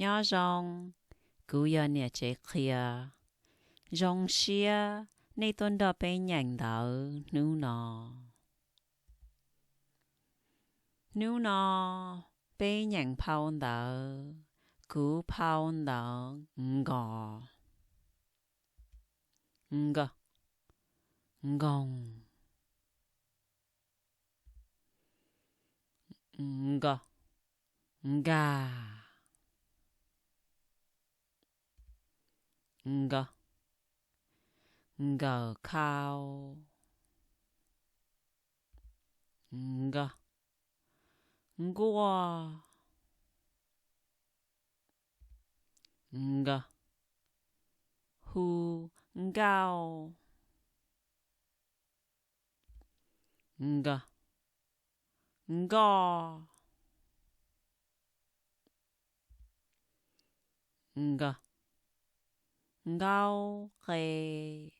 Nyob zoo, kuv yog niam tsev qhia. Zoo siab nej tuaj nrog peb nyeem ntawv hnub no. Hnub no peb nyeem phau ntawv, kuv phau ntawv nkos, nko, nkoog, nko, nkag, nko, nkawm khau, nko, nkuaj, nko, hu, nkauj, nko, nkoj, nko, nkaub qe.